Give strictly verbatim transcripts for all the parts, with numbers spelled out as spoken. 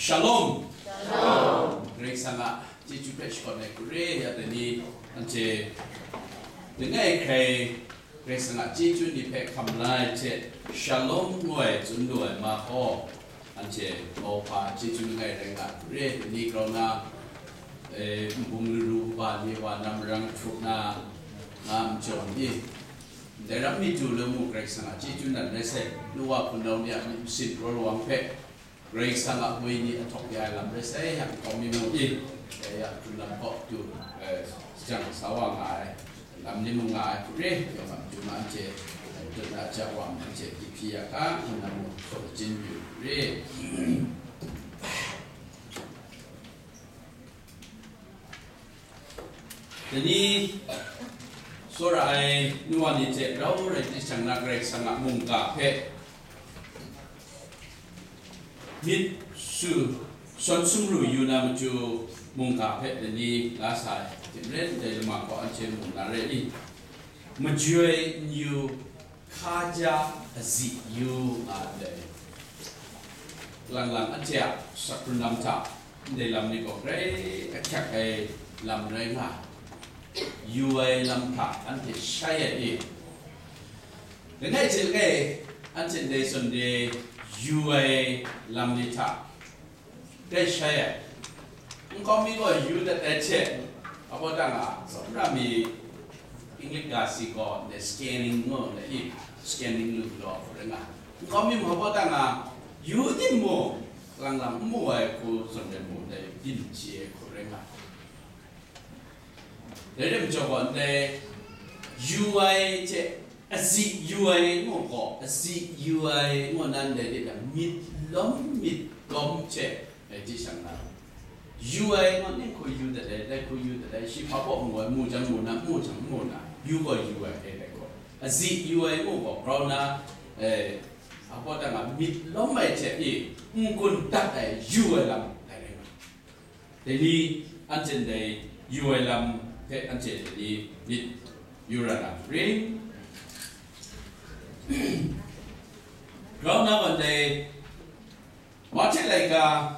Shalom. Karai Kasang a chyeju hpe shakawn ai hku re ya dai ni, anhte langai hkrai Karai Kasang a chyeju ni hpe hkam la ai hte, Shalom ngu ai tsun lu ai ma gaw, anhte Mauhpa chyeju langai rai nga ai hku re. Dai ni grau na, eh, nbung laru kaba ni wa na marang hkrup na nga majaw ni, ndai ram mi du lamu Karai Kasang a chyeju nan rai sai, nu wa hpunau ni a myit masin rawt wang hpe, Karai Kasang a wenyi ahtawk ya ai lam rai sai, yang kau mi mu i, ya hkrun lam kaw du, eh, jang sa wa nga ai, lam ni mu nga ai hku re, yawng a matu na anhte, tut na ja wa anhte, dihpyi ya ga, nna mu hkaw jin yu re. Dai ni, tsawra ai nu wa ni hte rau rai di shang na Karai Kasang a mungga hpe myit su, shawn sumru yu na matu mungga hpe dai ni la sa ai hte maren, dai lama gaw anhte mu na rai i? Majoi n yu, hkaja azi yu nga ndai. Lang lang anhte a sakhkrun lam hta ndai lam ni gaw grai ahkyak ai lam rai nga, yu ai lam hta anhte shai ai e. Langai hte langai, anhte ndai Sunday yu ai lam ni hta grai shai ai. Nkau mi gaw yu dat ai hte, abaw dang a, tsawra mi English ga si gaw ndai scanning ngu ndai i, scanning lu law hku rai nga. Nkau mi mung abaw dang a, yu tim mung, lang lang n mu ai hku zawn rai mu ndai byin chye ai hku rai nga. Dai rai majaw gaw ndai yu ai hte, azi yu ai ngu gaw, azi yu ai ngu nan dai de myit lawm myit gawm hte, dai di shang na, yu ai ngu ning hku yu dat ai, dai hku yu dat ai, shi hpa baw mu ai, mu jang mu na, mu jang mu na, yu gaw yu ai, dai dai gaw, azi yu ai ngu gaw, grau na, eh, a baw dang a myit lawm ai hte i, n-gun dat ai, yu ai lam, dai rai nga. Dai ni, anhte ndai yu ai lam hpe anhte dai ni myit yu ra na ring. Grau na gaw ndai Mahte laika,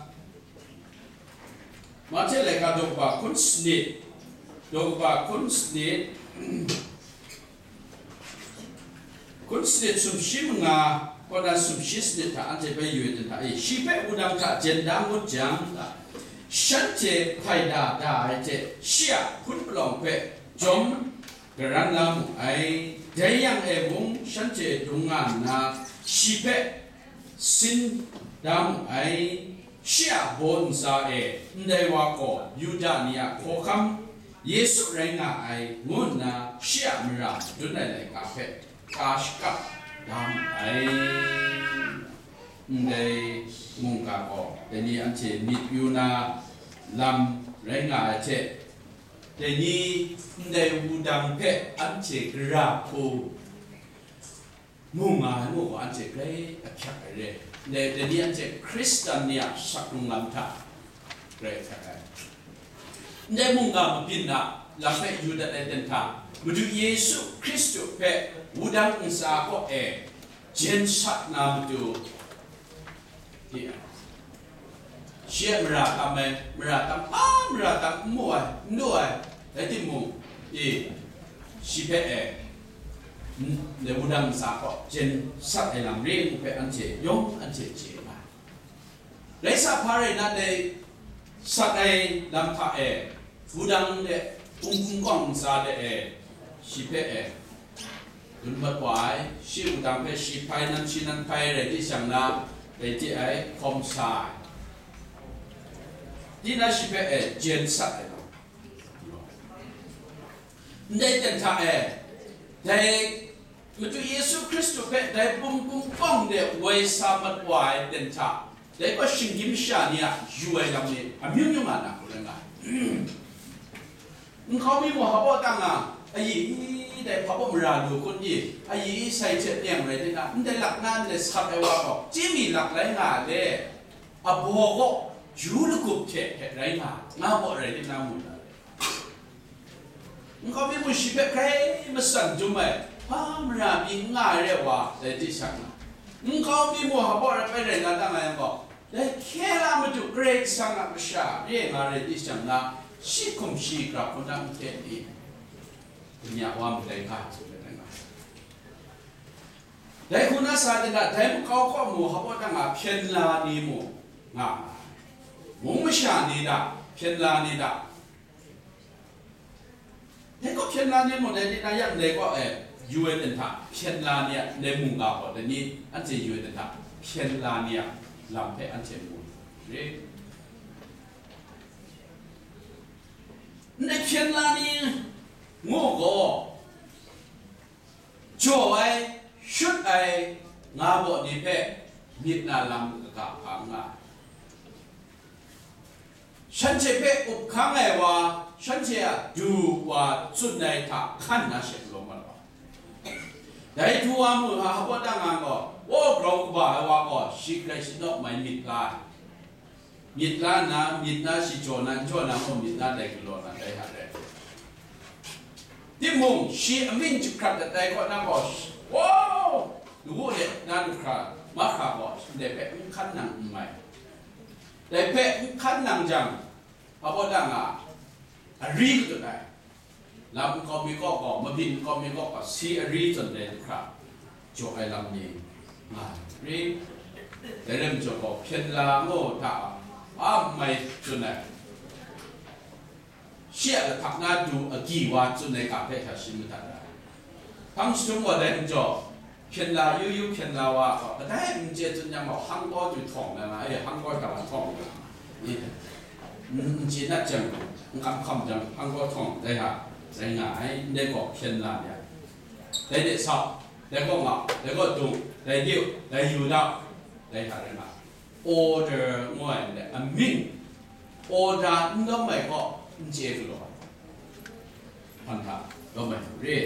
Mahte laika daw kaba hkun sanit, daw kaba hkun sanit, Hkun sanit sumshi manga kaw na sumshi sanit hta anhte bai yu ai dan hta e, shi hpe wudang hta jen da ngut jang, shanhte hpai da da ai hte, shi a hpun palawng hpe jawm garan la mu ai. Dai yang e mung, shanhte dung nga nna, shi hpe sin da mu ai. Shi a baw ntsa e, ndai wa gaw Yuda ni a hkawhkam Yesu rai nga ai, ngu nna shi a mara madun ai laika hpe ka shakap da mu ai. Ndai mungga gaw dai ni anhte myit yu na lam rai nga ai hte, dai ni ndai wudang hpe anhte gara hku mu nga ai ngu gaw, anhte grai ahkyak ai re. Ndai, dai ni anhte Hkristan ni a saklung lam hta grai ahkyak ai. Ndai mungga mabyin a lam hpe yu dat ai ten hta, Madu Yesu Hkristu hpe wudang ntsa kaw e jen sat na matu, Shi a mara tam ai, mara tam, a mara tam n mu ai, n lu ai, rai timung, e, shi hpe e, n-, ndai wudang ntsa kaw jen sat ai lam re ngu hpe anhte yawng anhte chye nga ai. Rai sa, hpa rai na, ndai sat ai lam hta e, wudang de, hpung hpung kawng ntsa de e, shi hpe e, dun mat wa ai, shi wudang hpe shi hpai nan, shi nan hpai rai di shang na, dai hte ai hkawm sa ai. Di na shi hpe e jen sat ai lam. Ndai ten hta e, dai Madu Yesu Hkristu hpe dai bum bum kawng de woi sa mat wa ai ten hta, dai gaw shinggyim masha ni a yu ai lam ni amyu myu nga na hku rai nga ai. Nkau mi mung hpa baw tang a, ayi i dai hpa baw mara lu hkun i, ayi i sai hte meng rai di na, ndai lak na ndai sat ai wa gaw, chyi mi lak lai nga le, abaw gaw yu lagup hte hpe rai nga, nga gaw rai di na mu na le. Nkau mi mung shi hpe grai matsan dum ai, hpa mara pyi n nga ai re wa, dai di shang na. Nkau mi mung hpa baw rai rai na tang a yang gaw, dai hkye la matu Karai Kasang a masha re nga rai di shang na, shi hkum shi grap hku na n hte ni, dai ni a wa madai ga, tsun ai rai nga. Dai hku na sa de na, dai makau kaw mu, hpa dang a hpyen la ni mu nga nga ai. Mung masha ni da, hpyen la ni da, dai kaw hpyen la ni mu, dai ni na yang dai kaw, eh, yu ai ten hta, hpyen la ni a, dai mungga kaw, dai ni anhte yu ai ten hta, hpyen la ni a lam hpe anhte mu re. Ndai hpyen la ni ngu gaw, jaw ai, shut ai, nga baw ni hpe myit na lam kaga hpa n nga ai. Shanhte hpe up hkang ai wa, shanhte a du wa tsun ai hta hkan na she galaw mat wa. Dai du wa mu hpa, hpa dang nga gaw, wa grau kaba ai wa gaw, shi hkrai shi naw mai myit la ai. Myit la nna, myit na shi jaw na, n jaw na mung myit na dai galaw na dai hta rai. Timung, shi amying jahkrat dat ai kaw na gaw, wow, lawu de na lu hkra, mahkra gaw, ndai hpe n hkan nang n mai. Dai hpe n hkan nang jang, hpa dang a, ari katut ai. Lam nkau mi kaw gaw, mabyin nkau mi kaw gaw, si ari zawn dai lu hkra, jaw ai lam ni nga ai. Dai lam jaw gaw, hpyen la ngu hta, a mai tsun ai. Shi a lahtak na du agyi wa tsun ai ga hpe hta shi madat ai. Hpang jahtum gaw dai majaw, hpyen la yu yu hpyen la wa gaw, kadai n chye tsun yang gaw, hang kaw du htawng na nga, e, hang kaw hta wa htawng na nga, e, n, n chye nat jang, n kam hkam jang, hang kaw htawng dai hta, dai nga ai, ndai gaw hpyen la ni ai. Dai de sau, dai gaw ngau, dai gaw dung, dai diu, dai yu dau, dai hta rai nga ai. Order ngu ai ndai amying, order n lawm ai gaw n chye galaw ai. Hpan hta lawm ai hku re.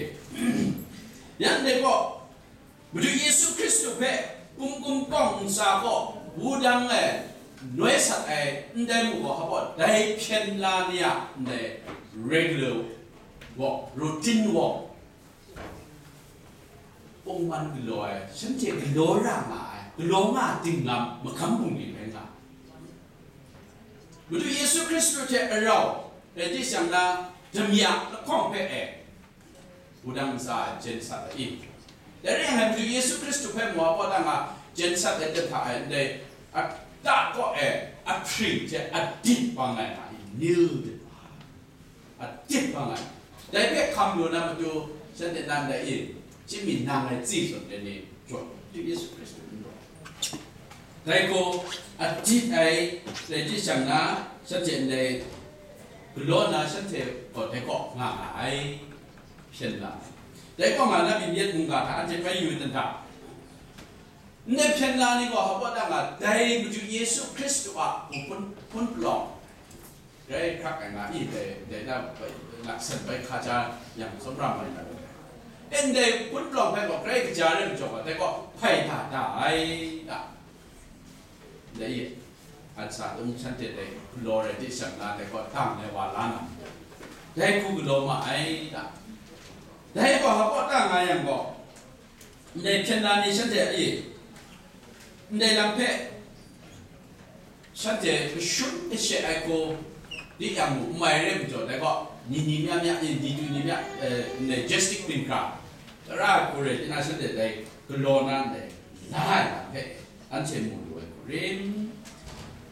Yang dai gaw, Madu Yesu Hkristu hpe kum kum kawng ntsa gaw wudang e noi sat ai ndai mu gaw, hpa gaw, dai hpyen la ni a ndai regular walk, routine walk, pungman galaw ai, shanhte galaw ra nga ai, galaw nga ai dinglam magam bungli rai nga ai. Madu Yesu Hkristu hte arau rai di shang na, damya lahkawng hpe e, wudang ntsa ai jen sat ai i. Dai rai yang, Madu Yesu Hkristu hpe mwa kaw dang a jen sat ai, jet hta ai ndai, a ta kaw e, a hpring hte a dit bang ai hta i, nil dit wa ai. A dit bang ai. Dai hpe hkam lu na matu, shanhte nan dai i, chyinmi nang ai tsi zawn dai ni, jaw, Yesu Hkristu n rawt. Dai gaw, a dit ai, dai di shang na, shanhte ndai galaw na, shanhte gaw dai kaw nga nga ai, hpyen la. Dai kaw nga na, byin yet mungga hta anhte bai yu ai hta, ndai hpyen la ni gaw, hpa dang a, dai Madu Yesu Hkristu a hpun, hpun palawng, grai hkrak ai nga i, dai, dai na bai, laksan bai hkaja yang tsawmram ai na. Ndai hpun palawng hpe gaw grai kaja rai majaw gaw, dai gaw hpai da da ai da. Dai i, ansa tung shanhte dai galaw rai di shang na, dai gaw dang ai wa la na, dai hku galaw ma ai da. Dai gaw hpa gaw dang nga yang gaw, ndai hpyen la ni shanhte a i, ndai lam hpe shanhte kashun kashe ai hku di yang mu, n mai rai majaw, dai gaw, ni ni mya mya, ni, ni tu ni mya, eh, ndai jestik byin hkra, tara ai hku rai di na, shanhte dai galaw na ndai la ai lam hpe anhte mu lu ai hku rim,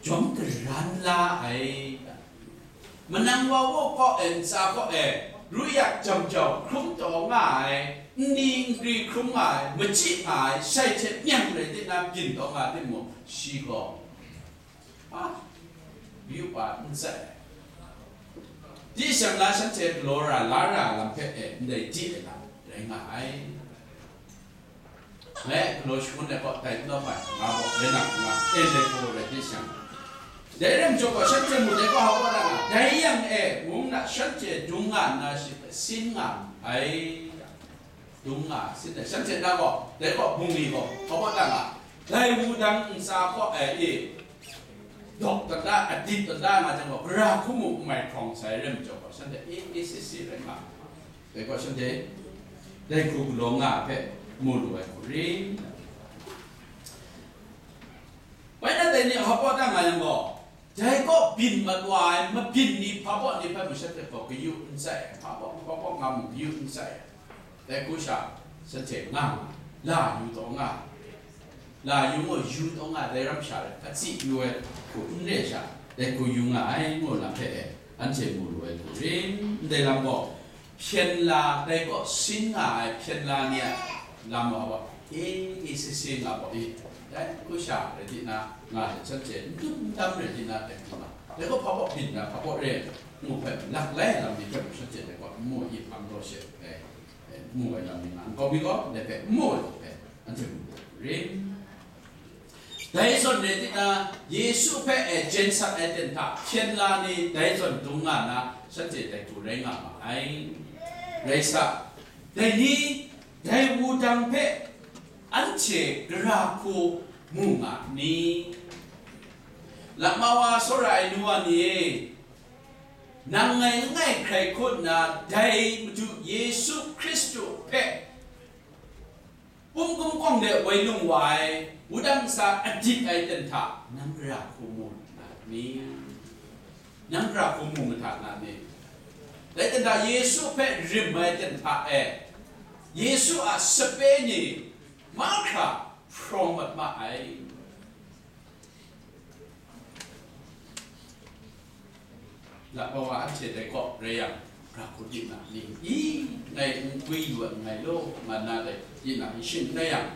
jawm karan la ai. Manang wa wo kaw e, ntsa kaw e, ru yak jam jau hkrum taw nga ai, nni nkri hkrum nga ai, machyi nga ai, shai hte myang rai di na byin taw nga timung, shi gaw, a, yu pa n tsai ai. Di shang na shanhte galaw ra la ra lam hpe e, ndai di ai lam rai nga ai. Ngai galaw shangun ai kaw tai n lawm ai, nga gaw rai na, nga e, dai gaw rai di shang. Dai rai majaw gaw, shanhte mu dai gaw hpa na nga, dai yang e, mung na shanhte dung nga nna shi hpe sin nga ai, dung nga sin ai, shanhte na gaw, dai gaw bungli gaw, hpa na nga, dai wudang ntsa kaw ai e, dawk dat da, adit dat da nga jang gaw, gara hku mu n mai hkrawng sai rai majaw gaw, shanhte e, e, si, si rai nga. Dai gaw shanhte, dai hku galaw nga ai hpe mu lu ai hku ring. Bai na dai ni a hpa da nga yang gaw, Dai kaw byin mat wa ai mabyin ni hpa baw ni hpe mung shanhte gaw kayu n sai ai, hpa baw, hpa baw nga mung kayu n sai ai. Dai hku sha, shanhte nga nga, la yu taw nga, la yu ngu yu taw nga, dai ram sha rai, a tsi yu ai hku n re sha, dai hku yu nga ai, ngu lam hpe e, anhte mu lu ai hku rin, ndai lam gaw, hpyen la dai kaw sin nga ai hpyen la ni a lam wa wa, e, e, se, se nga gaw, e, dai hku sha rai di na, nga let shanhte n dum n dam rai di na, dai hku nga, dai gaw hpa baw byin na, hpa baw re, ngu hpe, lak lai lam ni hpe mung shanhte dai gaw, n mu i hpang law she, e, e, n mu ai lam ni nga, nkau mi gaw, dai hpe n mu ai hpe, anhte mu rin. Dai zawn rai di na, Yesu hpe e jensat ai ten hta hpyen la ni dai zawn dung nga na, shanhte dai hku rai nga ma ai. Rai sa, dai ni, dai wudang hpe anhte gara hku mu nga ni? Lakmawa tsawra ai nu wa ni e, nang ngai langai hkrai hkut nna dai Madu Yesu Hkristu hpe Pum kum kawng de woi lung wa ai, wudang sa adit ai ten hta, nang gara hku mu na ni? Nang gara hku mu mahta na ni? Dai ten hta Yesu hpe rim ai ten hta e, Yesu a sape ni mahkra hpraw mat ma ai. Lakpawa anhte dai kaw rai yang, ra hku di na ni? I, ngai n gwi yu ai nngai law, nga na dai di na, i shing n rai yang,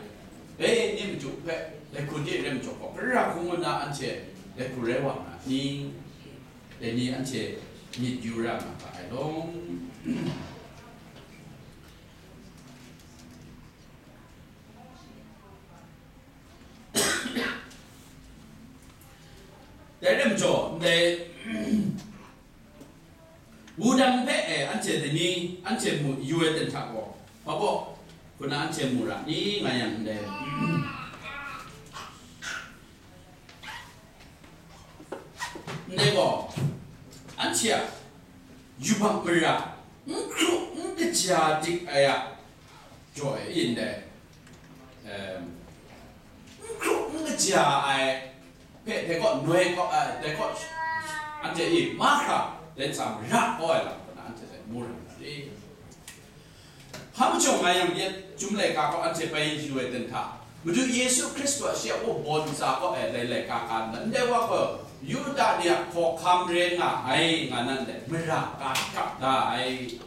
e, ni madu hpe dai hku di rai majaw gaw, gara hku ngu na anhte dai hku rai wa na ni? Dai ni anhte myit yu ra nga ga ai law. Dai rai majaw, ndai wudang hpe e anhte dai ni, anhte mu yu ai ten hta gaw, hpa baw, hku na anhte mu ra ni nga yang ndai, ndai gaw, anhte a yubak mara n hkru n kaja dik ai a jaw e, ndai, em, n hkru n kaja ai hpe, dai kaw noi kaw, eh, dai kaw anhte e mahkra dai ntsa mara kau ai lam kaw na anhte dai mu rai nga re. Hpa majaw nga yang yet, Chyum laika kaw anhte bai yu ai ten hta, Madu Yesu Hkristu a shi a baw ntsa kaw e dai laika ka nna, ndai wa gaw Yuda ni a hkawhkam re nga ai, nga na ndai mara ka gap da ai.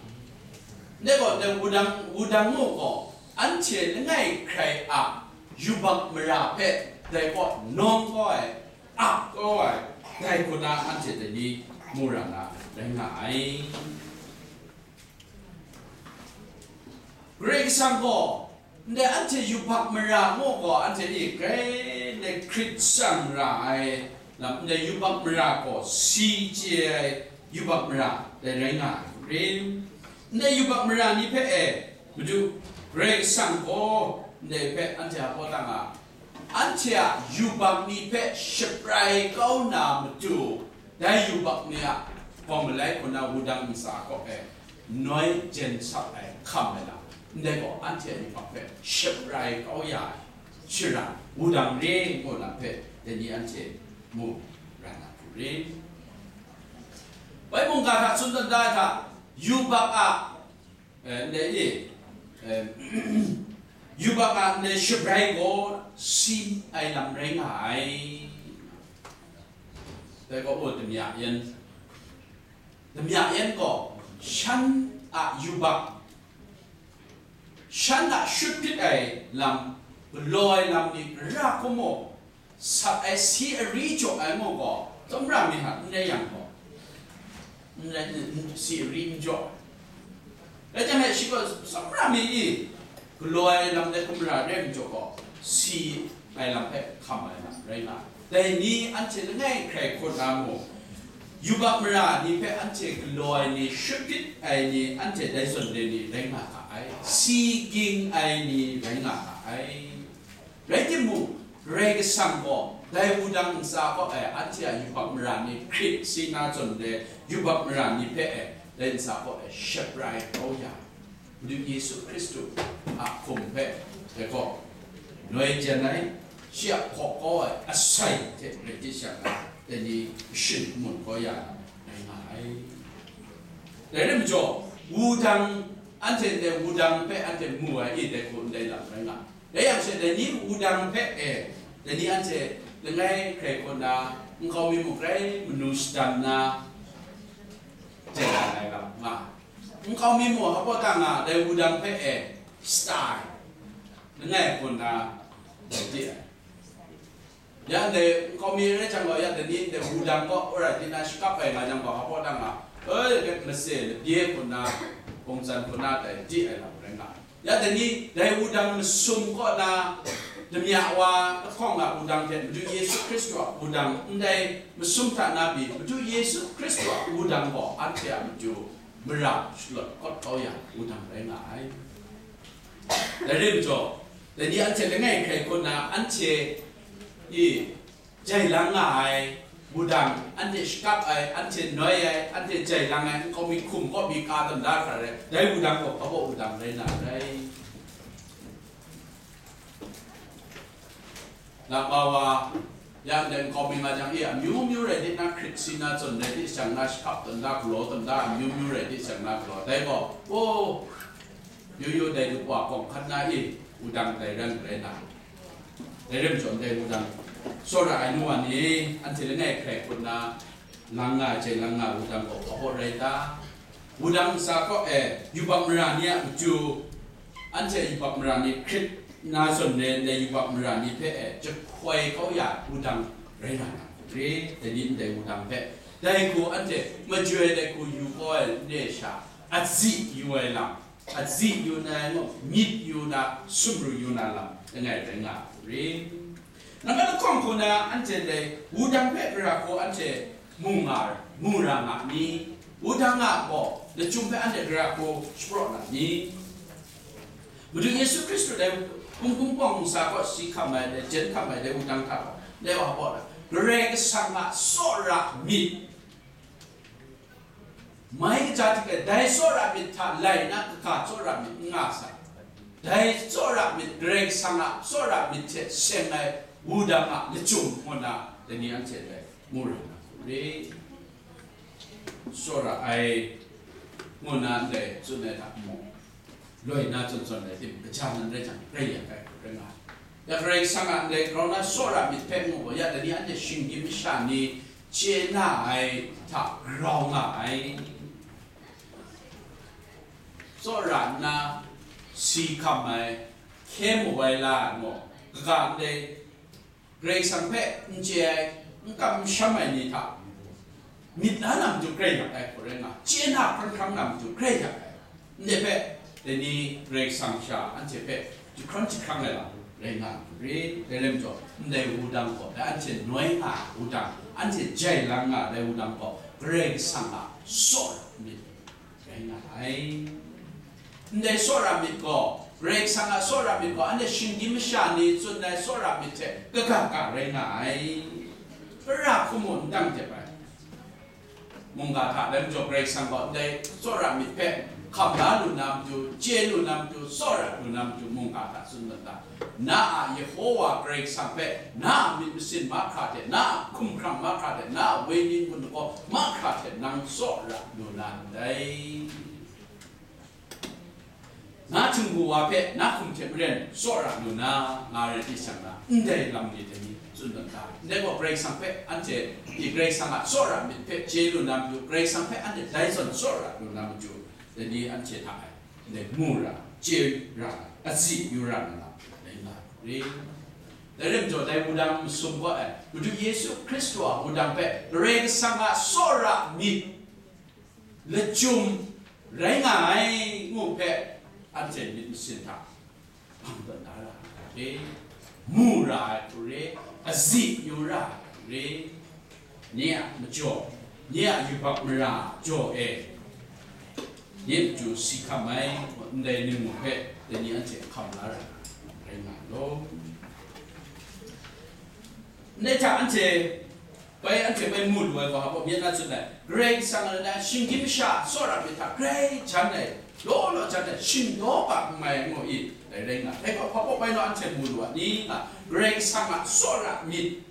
Ndai gaw, dai wudang, wudang mu gaw, anhte langai hkrai a yubak mara hpe dai kaw nawng kau ai, ap kau ai, dai hku na anhte dai ni mu ra na rai nga ai. Karai Kasang gaw, ndai anhte yubak mara ngu gaw, anhte ni grai ndai hkrit shang ra ai lam, ndai yubak mara gaw si chye ai yubak mara dai rai nga ai hku rin. Ndai yubak mara ni hpe e, Madu Karai Kasang gaw ndai hpe anhte a hpaw tang a, anhte a yubak ni hpe shabrai kau na matu, dai yubak ni a hpawng malai hku na wudang ntsa kaw e noi jen sat ai hkam ai lam, ndai gaw anhte a yubak hpe shabrai kau ya ai, shara wudang re ngu na hpe dai ni anhte mu ra na hku rin. Bai mungga hta tsun dan da ai hta, yubak a, eh, ndai e, eh, yubak a ndai shabrai gaw si ai lam rai nga ai. Dai gaw, o, damya yan, damya yan gaw shan a yubak, shan a shut hpit ai lam, galaw ai lam ni ra hku mu, sat ai si ari jaw ai ngu gaw, tsawmra mi hta n rai yang gaw, n rai, n, si ari n jaw. Rai jang e, shi gaw tsawmra mi e galaw ai lam de hkum ra re ai majaw gaw, si ai lam hpe hkam ai lam rai nga ai. Dai ni anhte langai hkrai hkawt na mu, yubak mara ni hpe anhte galaw ai ni, shut hpit ai ni, anhte dai zawn re ni rai nga ga ai, si ging ai ni rai nga ga ai. Rai timung, Karai Kasang gaw dai wudang ntsa kaw e anhte a yubak mara ni hkrit si na zawn re, yubak mara ni hpe e dai ntsa kaw e shabrai kau ya ai. Madu Yesu Hkristu a hkum hpe dai gaw noi jen ai, shi a hkaw kau ai asai hte rai di shang ai. dai ni shin mun kau ya ai nga ai. Dai rai majaw, wudang, anhte ndai wudang hpe anhte mu ai i, dai hku ndai lam rai nga. Dai yang she, dai ni wudang hpe e, dai ni anhte langai hkrai hku nna, nkau mi muk rai manu shadan nna, jai dan ai lam nga. Nkau mi muk hpa ta nga, dai wudang hpe e, style, langai hku nna, dai di ai. Ya ndai nkau mi rai jang gaw, ya dai ni ndai wudang kaw, wora di na shakap ai nga jang gaw, hpa ta nga, oi, kat mase, labye hku nna, gumtsan hku nna, dai di ai lam rai nga. Ya dai ni, dai wudang masum kaw na, damya wa lahkawng a wudang hte Madu Yesu Hkristu a wudang, ndai masum hta na pyi, Madu Yesu Hkristu a wudang gaw anhte a matu mara shalawt kawt kau ya wudang rai nga ai. Dai rai majaw, dai ni anhte langai hkrai hku nna, anhte i jai lang nga ai wudang, anhte shakap ai, anhte noi ai, anhte jai lang ai, nkau mi hkum kaw mi ka tam da hkra rai, dai wudang gaw hpa baw wudang rai na rai. Lakma wa, ya ndai nkau mi nga jang e, amyu myu rai di na, hkrit si na, zawn rai di shang na, shakap tawn da, galaw tawn da, amyu myu rai di shang na, galaw. Dai gaw, o, yu yu dai lupwa kawng hkan na e, wudang dai ran rai na. Dai rai majaw, ndai wudang tsawra ai nu wa ni, anhte langai hkrai hku nna, lang nga ai, jai lang nga ai wudang gaw hpa baw rai ta? Wudang ntsa kaw e, yubak mara ni a matu, anhte yubak mara ni hkrit na zawn re ndai yubak mara ni hpe e, jahkoi kau ya ai wudang rai na, na re, dai ni ndai wudang hpe, dai hku anhte majoi dai hku yu kau ai re sha, atsi yu ai lam, atsi yu na ai ngaw, myit yu na, sumru yu na lam langai rai nga ai re. Nang a lahkawng hku na anhte dai wudang hpe gara hku anhte mu nga, mu ra nga ni? Wudang a gaw lachyum hpe anhte gara hku shapraw na ni? Madu Yesu Hkristu dai hpung hpung pawng ntsa kaw si hkam ai, dai jen hkam ai, dai wudang hta gaw, dai wa gaw, Karai Kasang a tsawra myit, mai kaja hte dai tsawra myit hta lai na kaga tsawra myit n nga sai. Dai tsawra myit, Karai Kasang a tsawra myit hte seng ai wudang a lachyum ngu na, dai ni anhte dai mu ra na hku re. Tsawra ai ngu na ndai tsun ai hta mung, loi na zawn zawn ai tim, kaja nan rai jang, rai yak ai hku rai nga ai. Ya Karai Kasang a ndai grau na tsawra myit hpe ngu gaw, ya dai ni anhte shinggyim masha ni chye na ai hta grau nga ai. Tsawra nna si hkam ai, hkye mu ai la ai gaw, kaga ndai Karai Kasang hpe n chye ai, n kamsham ai ni hta myit la na matu grai yak ai hku rai nga, chye na hkran hkrang na matu grai yak ai. Ndai hpe, dai ni Karai Kasang sha anhte hpe jahkran jahkrang ai lam rai nga ai hku re. Dai rai majaw, ndai wudang gaw, dai anhte noi nga ai wudang, anhte jai lang nga ai dai wudang gaw, Karai Kasang a tsawra myit rai nga ai. Ndai tsawra myit gaw, Karai Kasang a tsawra myit gaw, anhte shinggyim masha ni tsun ai tsawra myit hte kaga ga rai nga ai. Gara hku mung n dang dep ai. Mungga hta dai majaw Karai Kasang gaw ndai tsawra myit hpe hkam la lu na matu, chye lu na matu, tsawra lu na matu, mungga hta tsun dat ta. Na a Yehowa Karai Kasang hpe na a myit masin mahkra hte, na a hkumhkrang mahkra hte, na a wenyin gun lagaw mahkra hte nang tsawra lu na ndai. Na htingbu wa hpe na hkum hte maren tsawra lu na, nga rai di shang na, ndai lam ni dai ni tsun dan ta. Ndai gaw Karai Kasang hpe anhte, i Karai Kasang a tsawra myit hpe chye lu na matu, Karai Kasang hpe anhte dai zawn tsawra lu na matu, dai ni anhte hta e, ndai mu ra, chye ra, atsi yu ra na lam rai nga ai. Dai rai majaw, dai wudang masum gaw ai, Madu Yesu Hkristu a wudang hpe Karai Kasang a tsawra myit lachyum rai nga ai ngu hpe, anhte myit masin hta hpang tawn da ra ai hku re, mu ra ai hku re, atsi yu ra ai hku re, nye a majaw, nye a yubak mara jaw e, nye matu si hkam ai, ndai ni mung hpe dai ni anhte hkam la ra rai nga ai law. Ndai hta anhte bai, anhte bai mu lu ai gaw, hpa baw myit na tsun ai, Karai Kasang a na shinggyim masha tsawra myit hta grai jan ai, law law jan ai, shingdaw ga n mai ai ngu i, dai rai nga ai. Dai gaw, hpa baw bai naw anhte mu lu a ni nga, Karai Kasang a tsawra myit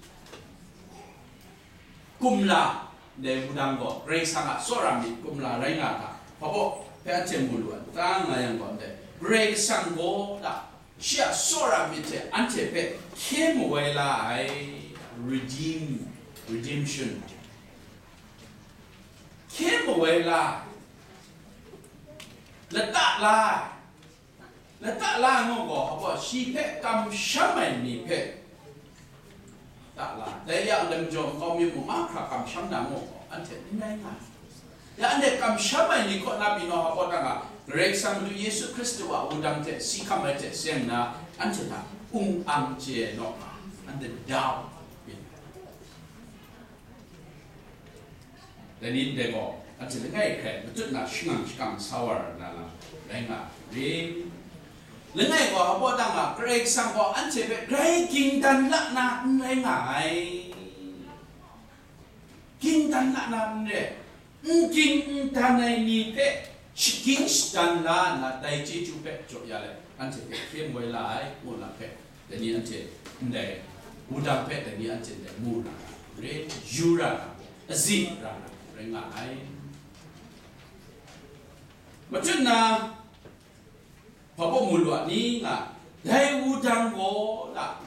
kumla, ndai wudang gaw Karai Kasang a tsawra myit kumla rai nga ga, hpa baw hpe anhte mu lu ai, ta nga yang gaw, ndai Karai Kasang gaw da, shi a tsawra myit hte anhte hpe hkye mawai la ai, redeem, redemption, hkye mawai la ai, lata la ai, lata la ai ngu gaw, hpa baw shi hpe kamsham ai ni hpe lata la ai. Dai yang, lam jaw nkau mi mung mahkra kamsham na ngu gaw, anhte n rai nga ai. Ya, anhte kamsham ai ni kaw na pyi naw, hpa baw dang a, Karai Kasang Madu Yesu Hkristu a wudang hte si hkam ai hte seng na, anhte hta ung ang chye naw nga, anhte dau byin ai. Dai ni ndai gaw, anhte langai hkrai matut na shangang shakang sa wa na lam rai nga ai. Langai gaw, hpa baw dang a, Karai Kasang gaw anhte hpe grai ging dan la na n rai nga ai. Ging dan la na n re, n ging n dan ai ni hpe shagying shadan la nna, dai chyeju hpe jaw ya let, anhte hpe hkye moi la ai, ngu na hpe, dai ni anhte ndai wudang hpe, dai ni anhte ndai mu ra na re, yu ra na, azi ra na rai nga ai. Machun na, hpa baw mu lu a ni nga, dai wudang gaw la,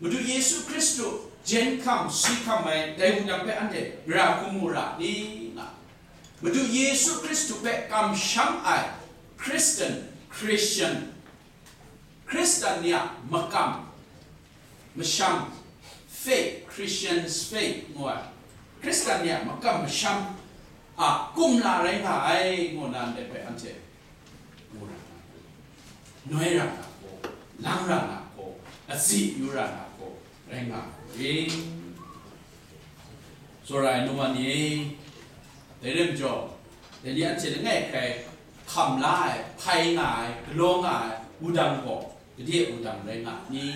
Madu Yesu Hkristu jen hkam, si hkam ai dai wudang hpe anhte ra hkrum mu ra ni nga, Madu Yesu Hkristu hpe kamsham ai Christian, Christian, Hkristan ni a makam, masham, faith, Christian's faith ngu ai, Hkristan ni a makam masham a kumla rai nga ai, ngu na ndai hpe anhte mu ra na hku, noi ra na hku, lang ra na hku, azi yu ra na hku rai nga ai. Tsawra ai nu wa ni, dai rai majaw, dai ni anhte langai hkrai hkam la ai, hpai nga ai, galaw nga ai wudang gaw, gade wudang rai nga ni?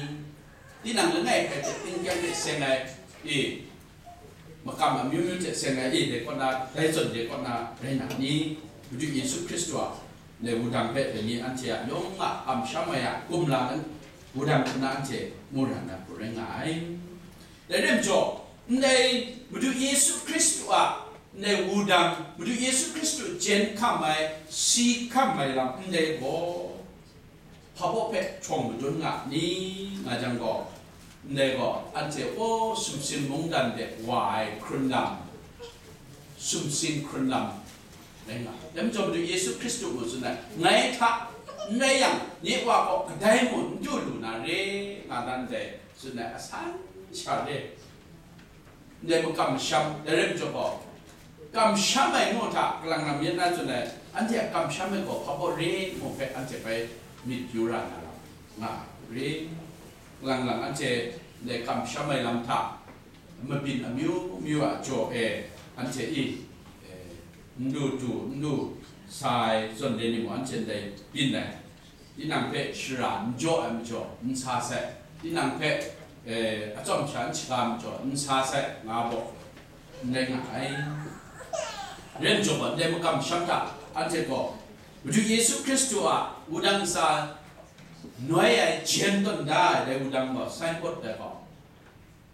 Tinang langai hkrai hte tingkyang hte seng ai, e, makam amyu myu hte seng ai, e, dai kaw na, dai zawn de kaw na rai na ni? Madu Yesu Hkristu a ndai wudang hpe dai ni anhte a yawng a kamsham ai a kumla nan wudang hkrum na anhte mu ra na hku rai nga ai. Dai rai majaw, ndai Madu Yesu Hkristu a ndai wudang, Madu Yesu Hkristu jen hkam ai, si hkam ai lam ndai gaw, hpa baw hpe htawng madun nga ni nga jang gaw, ndai gaw, anhte, o, sumsing mungdan de wa ai hkrun lam, sumsing hkrun lam rai nga. Dai majaw, Madu Yesu Hkristu mung tsun ai, ngai hta n rai yang, nye Wa gaw kadai mung n du lu na re, nga dan dai tsun ai asan sha re. Ndai makam masham, dai rai majaw gaw, kamsham ai ngu hta, kalang lam yan na tsun ai, anhte a kamsham ai gaw hpa baw re ngu hpe anhte bai myit yu ra na lam nga re. Kalang lang anhte ndai kamsham ai lam hta, mabyin amyu myu a jaw e, anhte i, e, n lu tu, n lu sa ai zawn de ni mung, anhte ndai byin ai. Tinang hpe shara n jaw ai majaw, n sa sai. Tinang hpe, e, atsawm sha n shaga ai majaw, n sa sai, nga baw, n rai nga ai. Rai majaw gaw, ndai makam masham hta, anhte gaw, Madu Yesu Hkristu a wudang ntsa noi ai, jen tawn da ai dai wudang gaw, signboard dai gaw,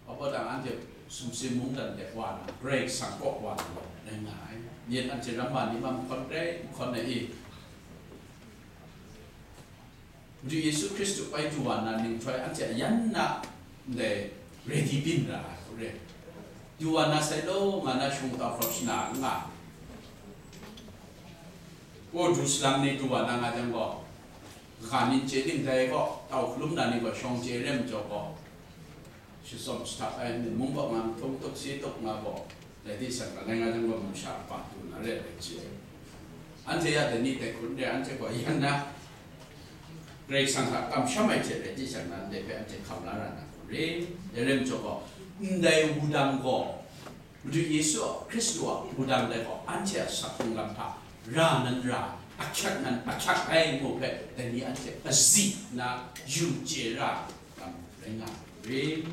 hpa baw dang anhte sumsing mungdan de wa na, Karai Kasang kaw wa na rai nga ai. Myit anhte ramma ni ma mahkawn rai mahkawn ai i, Madu Yesu Hkristu bai du wa na nhtoi anhte a yan na ndai ready byin ra ai hku re. Du wa na sai law, nga na shawng tau hkrawk shana n nga. Ko du salang ni du wa na nga jang gaw, kaga nin chye ting dai gaw, tau hkalum na ni gaw shawng chye rem jaw gaw, shatsawm shahtap ai, mung gaw nga, htung tuk si tuk nga gaw, dai di shang, langai nga jang gaw, masha kaba du na re ai hte, anhte ya dai ni dai hkun re, anhte gaw yan na, Karai Kasang hta kamsham ai hte rai di shang na, ndai hpe anhte hkam la ra na hku re. Dai rai majaw gaw, ndai wudang gaw, Madu Yesu a, Hkristu a wudang dai gaw, anhte a asak hkrung lam hta ra nan ra, ahkyak nan ahkyak ai ngu hpe, dai ni anhte azi nna yu chye ra lam rai nga ai.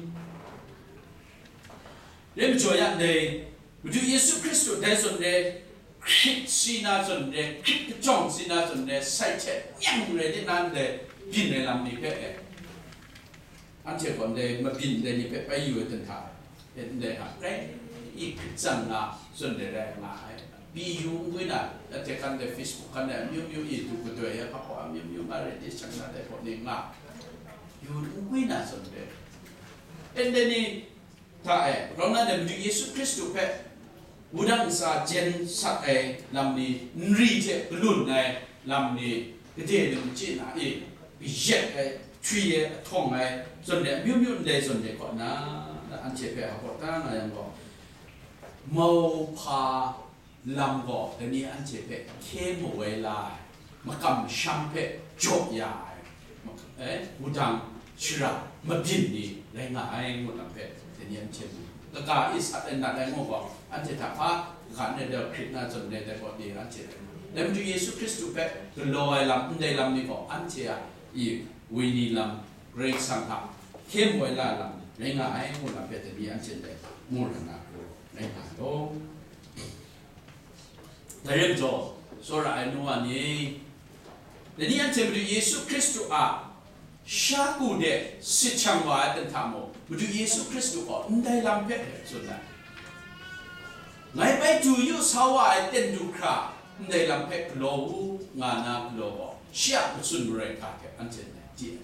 Rai majaw yang dai, Madu Yesu Hkristu dai zawn re, hkrit si na zawn re, hkrit kajawng si na zawn re, sai hte nyang rai di na ndai byin ai lam ni hpe e, anhte gaw ndai mabyin ndai ni hpe bai yu ai dan hta e, ndai hta rai i hkrit tsang na zawn de rai nga ai. Pi yu n gwi na, na hte kan de Facebook kan de amyu myu i du gadoi ai hpa hpa amyu myu nga rai di shang na dai hpaw ni nga. Yu n gwi na zawn de. Ndai ni hta e, grau na de Madu Yesu Hkristu hpe wudang ntsa jen sat ai lam ni, nri hte galun ai lam ni, gade num chye na e, kayat ai, htwi ai, ahtawng ai, zawn de amyu myu ndai zawn de kaw na, anhte hpe hpaw ta nga yang gaw, mauhpa lam gaw, dai ni anhte hpe hkye mawai la ai, makam masham hpe jaw ya ai, mak-, eh, wudang shara mabyin ni rai nga ai, ngu lam hpe dai ni anhte mu. Kaga e sat ai nat ai ngu gaw, anhte hta hpa, kaga nai dau hkrit na zawn nai dai gaw ni anhte rai nga. Dai Madu Yesu Hkristu hpe galaw ai lam, ndai lam ni gaw, anhte a i wini lam, Karai Kasang hta hkye mawai la lam rai nga ai, ngu lam hpe dai ni anhte ndai mu ra na gaw rai nga ai law. Dai rai majaw, tsawra ai nu wa ni, dai ni anhte Madu Yesu Hkristu a sha ku de sit shang wa ai ten hta mung, Madu Yesu Hkristu gaw ndai lam hpe tsun ai. Ngai bai du yu sa wa ai ten du hkra, ndai lam hpe galaw u, nga na galaw gaw, shi a matsun marai hta hte anhte ndai di ai.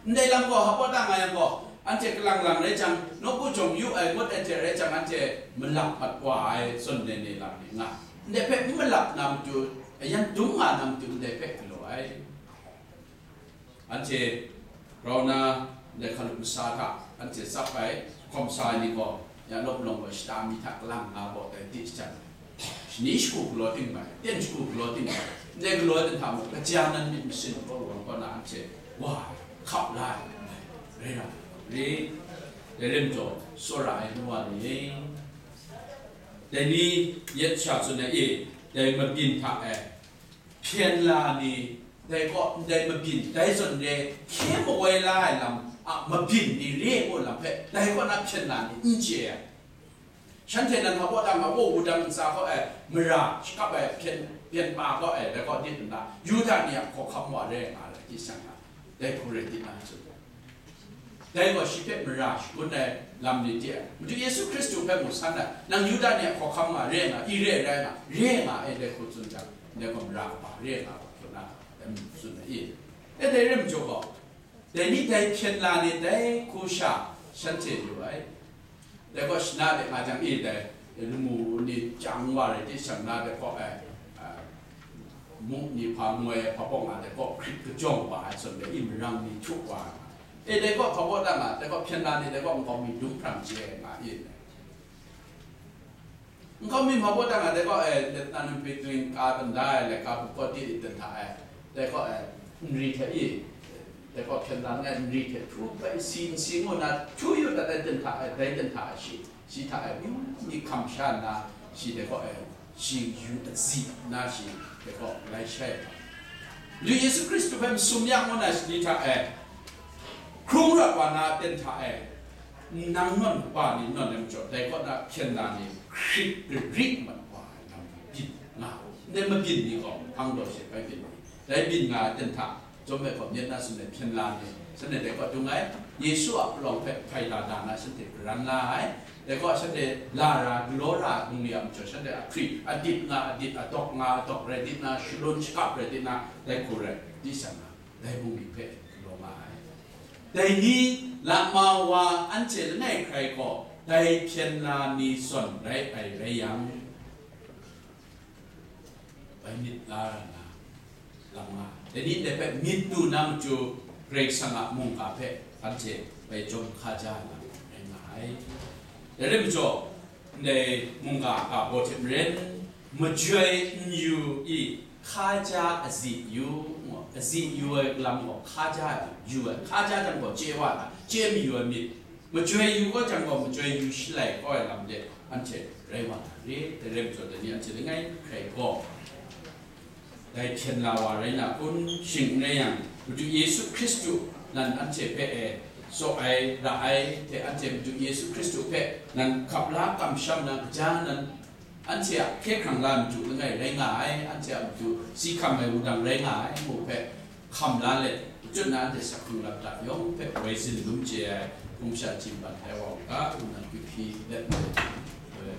Ndai lam gaw, hpa ta nga yang gaw, anhte kalang lang rai jang, nawku jawng yu ai ngut ai hte rai jang, anhte malap mat wa ai zawn nai nai lam ni nga. Ndai hpe n malap na matu, ayan dum nga na matu, ndai hpe galaw ai. Anhte grau na, ndai hkalup masa hta, anhte tsap ai, hkawm sa ai ni gaw, ya lawp lawng gaw shata mi hta kalang nga gaw, dai di shajang. Shani shagu galaw ting bai, ten shagu galaw ting bai, ndai galaw ai ten hta mung, kaja nan myit masin kaw rawng kaw na anhte wa ai, hkap la ai, rai ra, rai, dai rai majaw, tsawra ai nu wa ni, dai ni yet sha tsun ai e, dai mabyin hta e, hpyen la ni, dai kaw ndai mabyin, dai zawn re, hkye mawai la ai lam a mabyin ni re ngu lam hpe, dai kaw na hpyen la ni n chye ai. Shanhte nan hpa kaw dang, hpa kaw wudang ntsa kaw e, mara shakap ai hpyen, hpyen pa kaw e, dai kaw dit nna, Yuda ni a hkawhkam wa re nga ai, di shang na, dai hku rai di na, tsun ai. Dai gaw shi hpe mara shagun ai lam ni di ai. Madu Yesu Hkristu hpe mung san ai, nang Yuda ni a hkawhkam nga re nga, i re rai nga, re nga ai, dai hku tsun jang, dai gaw mara kaba re nga, hku na, dai tsun ai i. E dai rai majaw gaw, dai ni dai hpyen la ni dai hku sha shanhte yu ai. Dai gaw shana de nga jang e dai, lamu ni chyang wa rai di shang na dai gaw, eh, ah, muk ni hpa ngoi ai hpa pawng nga dai gaw hkrit kajawng wa ai zawn dai, i marang ni htuk wa ai. E dai gaw hpa gaw da nga, dai gaw hpyen la ni dai gaw nkau mi dum hprang chye ai nga e dai. Nkau mi hpa gaw da nga, dai gaw, eh, letnan npit ring ka tanda ai, laika bu kaw di i ten hta ai. Dai gaw, eh, nri hte i, dai gaw hpyen la ngai nri hte htu bai si nsi ngu na htu yu dat ai ten hta ai, dai ten hta ai shi, shi hta ai, yu ni hkam sha nna, shi dai gaw, eh, shi yu azi nna shi, dai gaw lai shai ai. Madu Yesu Hkristu hpe masum ya ngu na shi ni hta ai, hkrung rawt wa na ten hta ai, nang nawn kaba ni nawn ai majaw, dai kaw na hpyen la ni hkrit gari mat wa ai lam byin nga, ndai mabyin ni gaw, hpang daw she bai byin ni, dai byin nga ai ten hta, Chyawm ai gaw myit na tsun ai hpyen la ni, shanhte dai gaw dung ai, Yesu a palawng hpe hpai la da na shanhte karan la ai, dai gaw shanhte la ra, galaw ra ai bungli a majaw, shanhte a hkri, adit nga, adit, adawk nga, adawk rai dit na, shalun shakap rai dit na, dai hku rai di shang na, dai bungli hpe galaw nga ai. Dai ni, lama wa anhte langai hkrai gaw, dai hpyen la ni zawn rai ai rai yang, bai myit la ra nna, lam nga ai. Dai ni ndai hpe myit du na matu, Karai Kasang a mungga hpe anhte bai jawm hkaja ai lam rai nga ai. Dai rai majaw, ndai mungga a ga baw hte maren, majoi n yu i, hkaja azi yu, ngu, azi yu ai lam gaw hkaja ai lam yu ai, hkaja jang gaw chye wa na, chye mayu ai myit, majoi yu gaw jang gaw, majoi yu shalai kau ai lam de, anhte rai wa na re, dai rai majaw, dai ni anhte langai hkrai gaw, dai hpyen la wa rai na kun, shing n rai yang, Madu Yesu Hkristu nan anhte hpe e, tsaw ai, ra ai, hte anhte Madu Yesu Hkristu hpe nan hkap la kamsham na kaja nan, anhte a hkye hkrang la matu langai rai nga ai, anhte a matu si hkam ai wudang rai nga ai, ngu hpe, hkam la let, machut na anhte sak hkrung lap ta yawng hpe woi zin lum chye ai, hkum sha jim ban ai wa u ga, ngu nan kyu hpyi let, eh,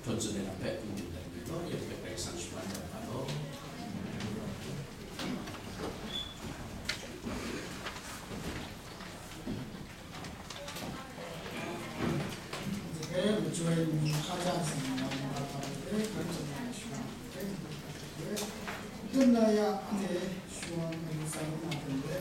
Hpawt tsun ai lam hpe n-gun dat lu law, yawng hpe Karai Kasang shaman dat nga law. Dai hpe majoi ni hkaja seng ai lam hpa hpa de hpe, hkan tsun ai shaman de hpe, hkan tsun ai shaman de hpe, tsun na ya, anhte shawng ai ntsa na hte de.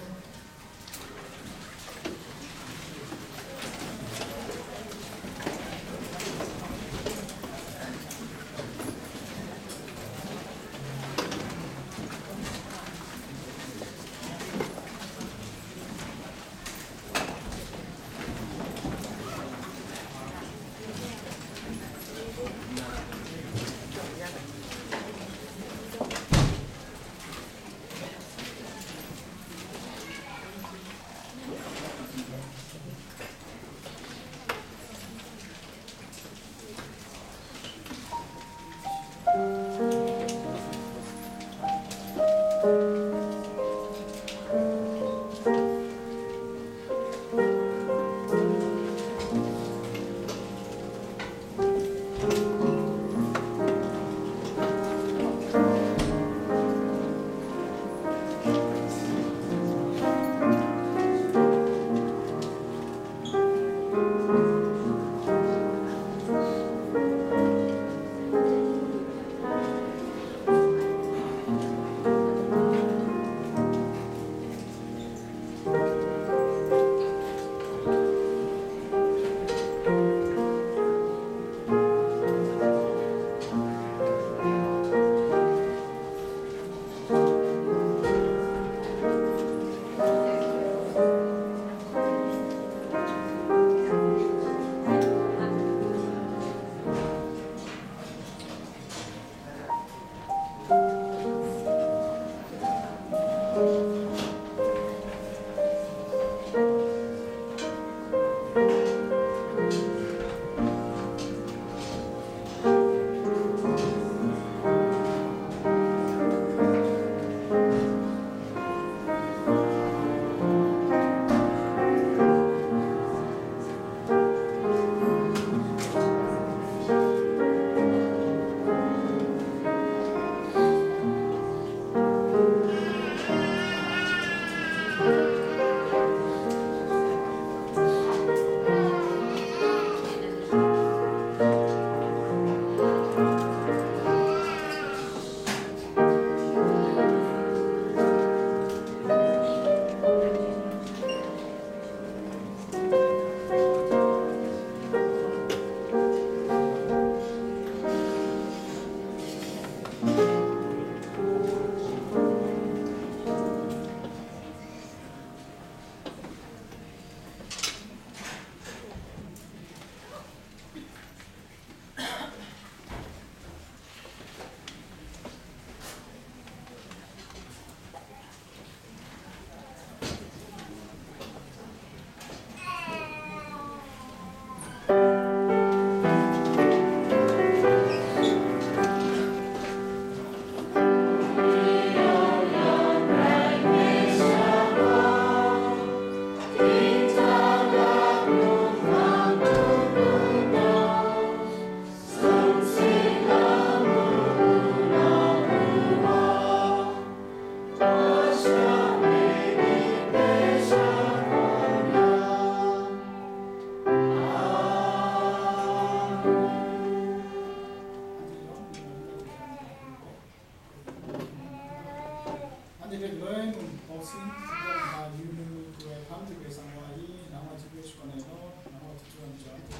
Anhte hpe galoi mung bawng sin, shadawn hta yu lu lu pru ai hpang hte Karai Kasang wa i, nang a hte hpe shakawn ai law, nang a hte chyu ai majaw, anhte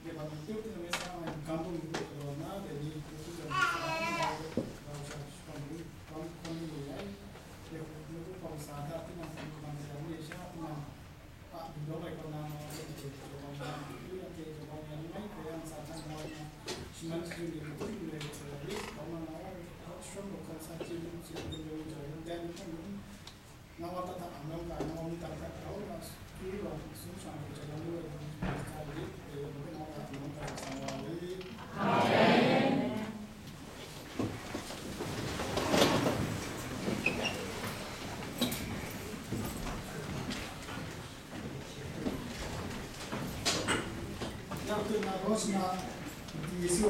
hpe ban hpung tup hte nang hpe sa ai gam bum hpe galaw nna, dai ni hpe hkrum ai lam hpe grau sha shakawn lu, grau hkrum lu ai. Dai hku, nawku hpawng sa hta tinang hpang lu hkam ai lam re sha, tinang a, du lawm ai kaw na, nang a hte jaw bang ya, anhte jaw bang ya ni mai, hkoi yang sa htan nau na, shaman chyu ni, hkrum ni, hkoi ya ni, bang na, nau a, hkawt sharawng gaw hkawt sa chye lu, chye lu, lu, jaw lu, dan lu, hkrum lu, nau a, tat hta, ang nau ga, nau a, mu dan hta, grau na, su lu, sung shang hte jaw bang lu, lu, sa lu, dai nau a, nau a, sa wa lu. Amen. Doctor Nagos na di isi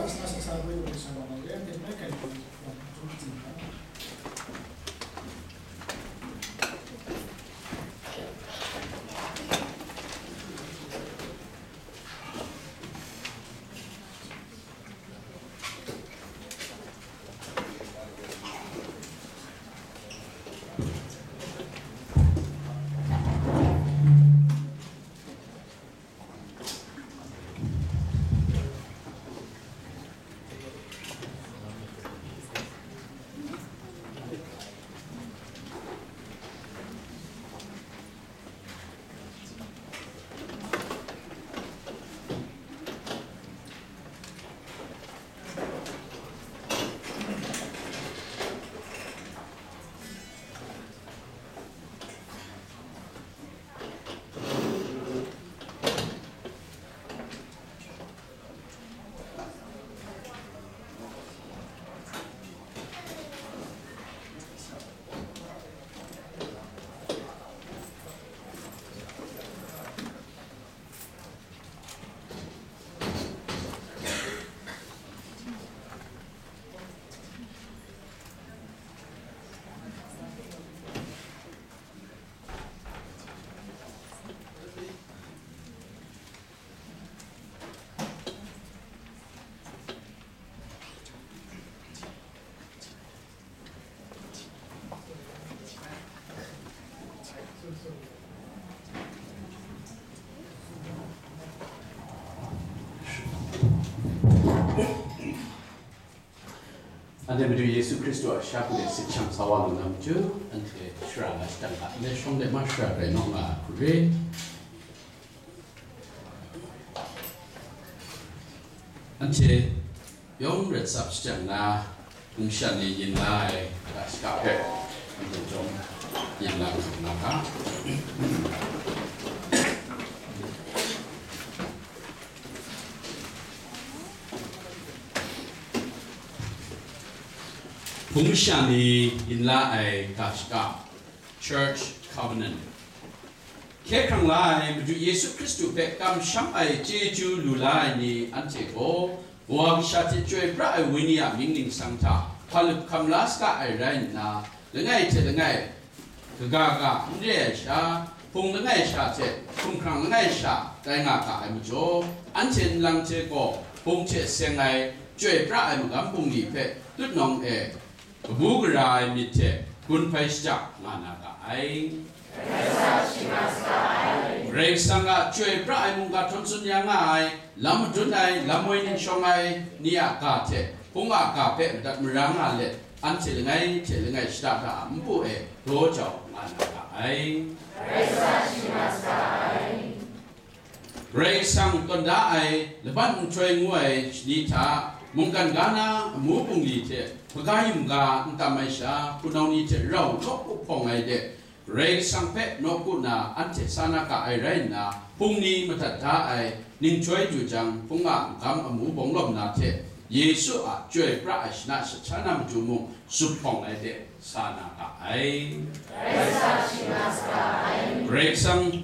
Anhte Madu Yesu Hkristu a sha hku de sit shang sa wa lu na matu, anhte shara nga shadang a, ndai shawng de ma shara rai naw nga hku re. Anhte yawng ret tsap shajang na, hpung shan ni yin la ai ga shaka hpe, anhte chyawm yin la hkam na ga. Hpung shan ni yin la ai ga shaka, Church Covenant. Hkye hkrang la ai Madu Yesu Hkristu hpe kamsham ai chyeju lu la ai ni anhte gaw, Kawa Kasha hte Chyoi pra ai Wenyi a mying ningsang hta hpalup hkam la saga ai rai nna, langai hte langai kaga ga n re ai sha, hpung langai sha hte hpung hkrang langai sha tai nga ga ai majaw, anhte nlang hte gaw hpung hte seng ai Chyoi pra ai magam bungli hpe tutnawng e kabu gara ai myit hte gun hpai shajang nga na ga ai. Karai Kasang a Chyoi pra ai mungga htawn tsun ya nga ai, lam madun ai, lam woi ning shawng ai ni a ga hte hpung a ga hpe madat mara nga let, anhte langai hte langai shada da a npu e daw jau nga na ga ai. Karai Kasang a Chyoi pra ai. Karai Kasang tawn da ai laban nhtoi ngu ai shani hta, mungkan ga na amu bungli hte hpaga yum ga n tam ai sha, hpunau ni hte rau nawku hpawng ai de, Karai Kasang hpe nawku na anhte sa na ga ai rai nna, hpung ni madat da ai ninghtoi du jang, hpung a magam amu bawng lawm na hte, Yesu a Chyoi pra ai shana shahta na matu mung zuphpawng ai de sa na ga ai. Karai Kasang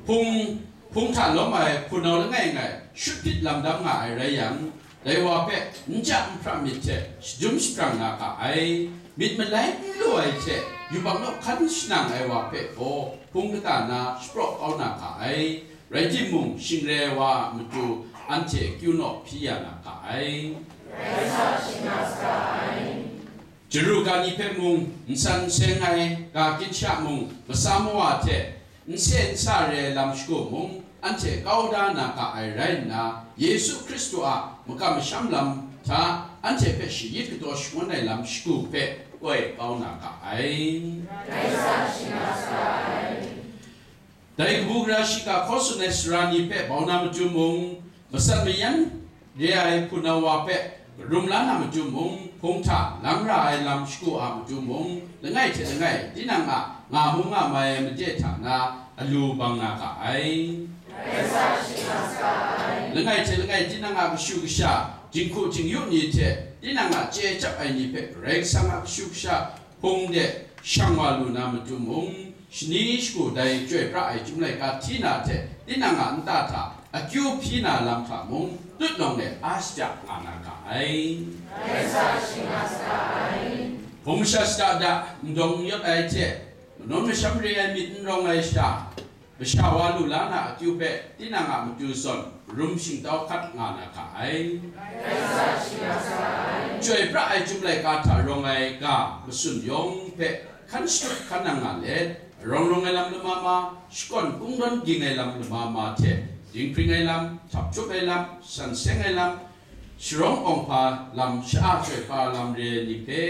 Hpung, hpung hta lawm ai hpunau langai ngai shut hpyit lam dam nga ai rai yang, dai wa hpe n ja n hpra myit hte shadum shaprang nga ga ai. Myit malai n lu ai hte yubak naw hkan shanang ai wa hpe gaw hpung kata na shapraw kau na ga ai. Rai timung, shing re ai wa a matu anhte kyu naw hpyi ya na ga ai. Karai Kasang a Chyoi pra ai. Chyaru ga ni hpe mung, nsan nseng ai ga ginshak mung, masa mawa hte nse nsa re ai lam shagu mung, anhte kau da na ga ai rai nna, Yesu Hkristu a makam masham lam hta anhte hpe shayit kataw shangun ai lam shagu hpe koi kau na ga ai. Dai kabu gara shiga hkaw tsun ai sara ni hpe bau na matu mung, matsat mayan re ai hpunau wa hpe karum la na matu mung, hpung hta lang ra ai lam shagu a matu mung, langai hte langai tinang a nga mu nga mai ai made hta na alu bang na ga ai. Langai hte langai tinang a kashu kasha, jinghku jingyu ni hte tinang a chye chyap ai ni hpe Karai Kasang a kashu kasha hpung de shang wa lu na matu mung, shani shagu dai Chyoi pra ai Chyum laika hti na hte tinang a nta hta akyu hpyi na lam hta mung, tutnawng e a shada nga na ga ai. Hpung masha shada da ndawng n yawt ai hte, manawn masham re ai myit n rawng ai sha, masha wa lu la na akyu hpe tinang a matu zawn rum shingtau hkat nga na ga ai. Chyoi pra ai Chyum laika hta rawng ai ga matsun yawng hpe hkan shatup hkan nang nga let, arawng rawng ai lam lama ma, shakawn kungdawn ging ai lam lama ma hte, dinghpring ai lam, htap htup ai lam, san seng ai lam, sharawng awng hpa lam, sha-a chyoi hpa lam re ai ni hpe,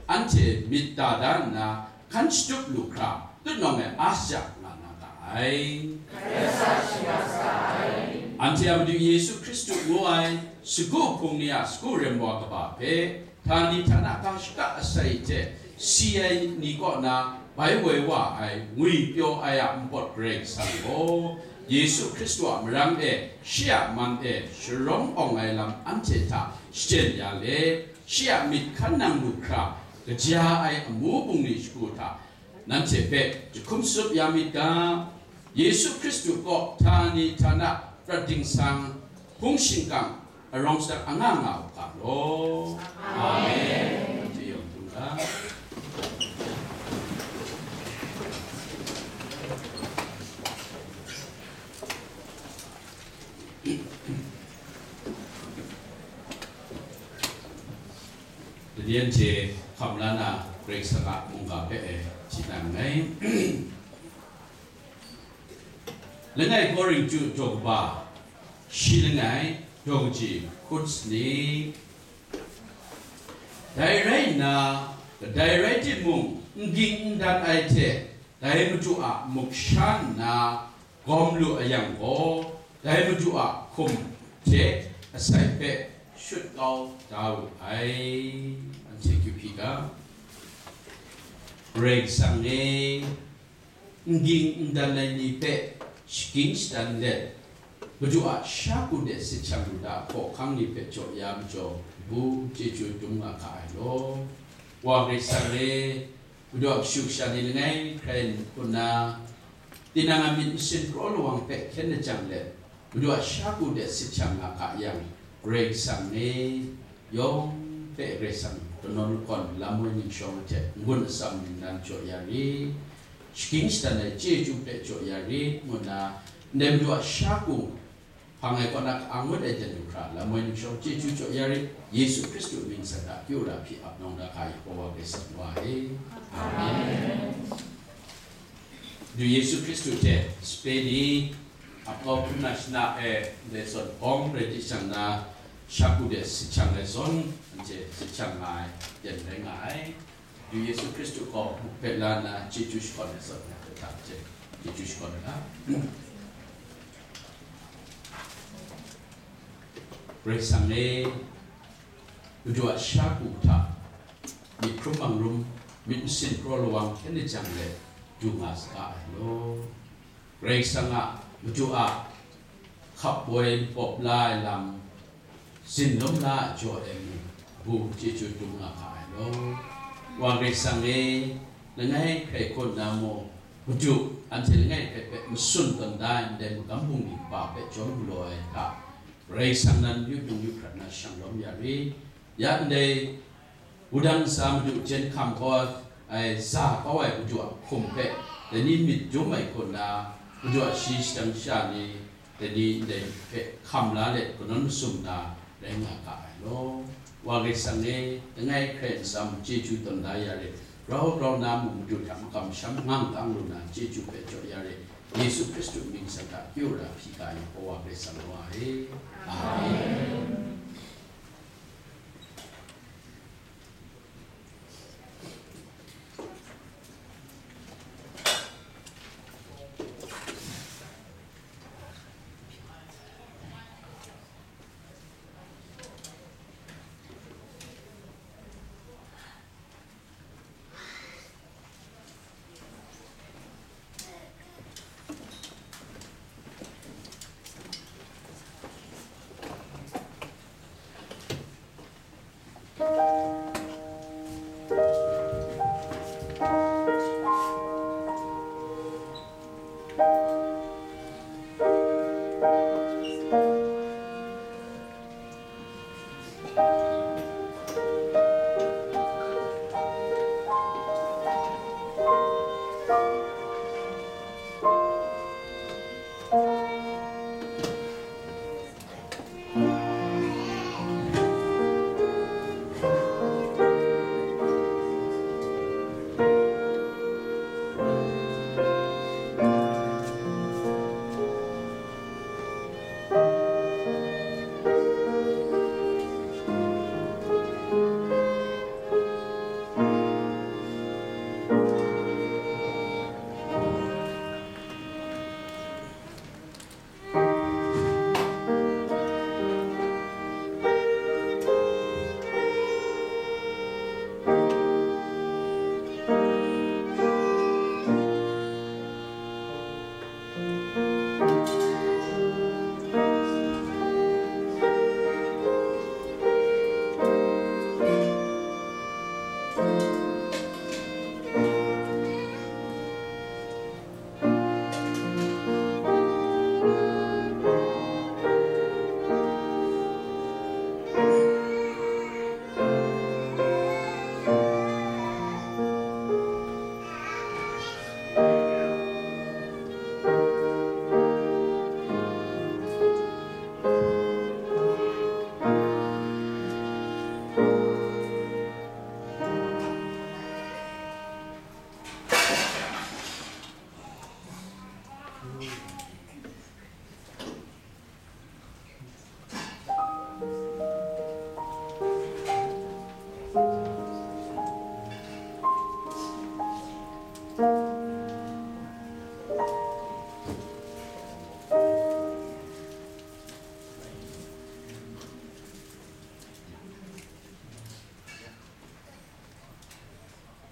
anhte myit da da nna, hkan shatup lu hkra, tutnawng e a shada nga na ga ai. Anhte a Madu Yesu Hkristu ngu ai sagu hpung ni a sagu rem wa kaba hpe, htani htana ga shaka asai hte si ai ni kaw na bai woi wa ai, ngwipyaw ai a npawt Karai Kasang gaw, Yesu Hkristu a marang e, shi a man e, sharawng awng ai lam anhte hta shaten ya let, shi a myit hkan nang lu hkra, kaja ai amu bungli shagu hta nanhte hpe jahkum tsup ya myit ga. Yesu Hkristu kaw htani htana prat dingsang, hpung shingkang, arawng shada anga nga u ga law. Amen. Nanhte yawng htung ga. Daniel hte hkam la na Karai Kasang a mungga hpe e hti na nngai. Langai Korintu daw kaba shi langai, daw kaji hkun sanit. Dai rai nna, kadai rai timung, n ging n dan ai hte, dai Madu a muk sha nna gawm lu a yang gaw, dai Madu a hkum hte asai hpe shut kau da wu ai. Anhte kyu hpyi ga, Karai Kasang e, n ging n dan ai ni hpe shagying shadan let, Madu a sha ku de sit shang lu da, hkawhkang ni hpe jaw ya majaw, bu chyeju dum nga ga ai law. Wa Karai Kasang e, Madu a kashu kasha ni langai hkrai hkun na, tinang a myit masin kraw lawang hpe hkyen lajang let, Madu a sha ku de sit shang nga ga yang, Karai Kasang e, yawng hpe Karai Kasang kanawn lahkawn lam woi ningshawng hte n-gun atsam ningnan jaw ya rit, shagying shadan ai chyeju hpe jaw ya rit, ngu nna, ndai Madu a sha ku hpang ai kaw na ka-ang ngut ai jan du hkra, lam woi ningshawng chyeju jaw ya rit, Yesu Hkristu mying san hta kyu ra hpyi ap nawng da ga Yahuwa Karai Kasang wa e. Amen. Du Yesu Hkristu hte sape ni, ap kau hkrum na shana e, ndai zawn hpawng rai di shang na, sha ku de sit shang ai zawn, anhte sit shang nga ai, jan rai nga ai. Du Yesu Hkristu gaw muk hpe la nna chyeju shakawn ai zawn, hta hte chyeju shakawn ai ga. Karai Kasang e, Madu a sha ku hta, myit hkrum bang rum, myit masin kraw lawang hkyen lajang let du nga saga ai law. Karai Kasang a Madu a hkap woi pawp la ai lam, zinlawm la ai jaw e mung, bu chyeju dum nga ga ai law. Wa Karai Kasang e, langai hkrai hkun na mung, Madu, anhte langai hkrai hpe matsun tawn da ai ndai magam bungli kaba hpe jawm galaw ai hta, Karai Kasang nan yu dung yu hkrat na shang lawm ya rit. Ya ndai wudang ntsa Madu jen hkam kau ai, za kau ai Madu a hkum hpe, dai ni myit dum ai hku nna, Madu a shayi shadang sha ni, dai ni ndai hpe hkam la let kanawn masum na rai nga ga ai law. Wa Karai Kasang e, langai hkrai nsam chyeju tawn da ya rit, grau grau na mung Madu hta makam masham ngang kang lu na chyeju hpe jaw ya rit, Yesu Hkristu mying san hta kyu ra hpyi ga ai Yahuwa Karai Kasang wa e. Amen.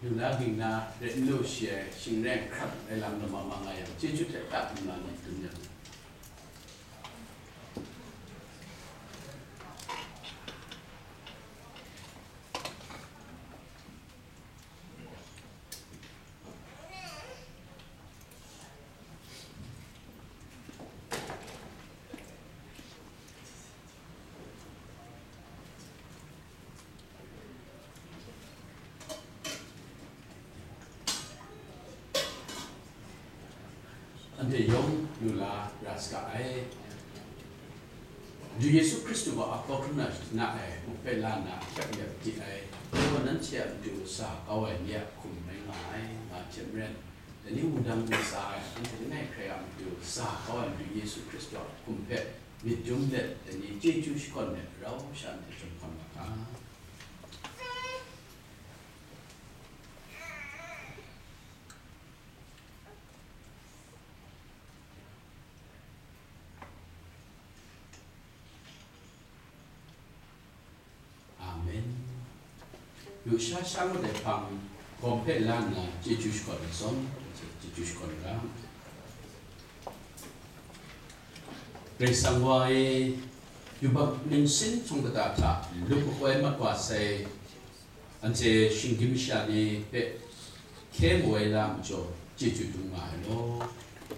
Lu na ging na ret n lu shi ai, shing rai hkrat ai lam lama ma nga yang, chyeju hte tak nna myit dum yang. Anhte yawng lu la ra saga ai. Madu Yesu Hkristu a hpaw hkrum na shana ai, muk hpe la nna ahkyep ayep di ai, dai gaw nanhte a matu sa kau ai ni a hkum rai nga ai, nga hte maren, dai ni wudang ntsa ai, anhte langai hkrai a matu sa kau ai Madu Yesu Hkristu a hkum hpe myit dum let, dai ni chyeju shakawn let rau sha anhte chyum hkam nga ga. Amen. Lusha sha ngut ai hpang, gawm hpe la nna chyeju shakawn ai zawn, chyeju shakawn ai ga. Karai Kasang wa e, yubak ningsin htung kata hta lup makoi mat wa sai, anhte shinggyim masha ni hpe hkye mu ai lam majaw chyeju dum nga ai law.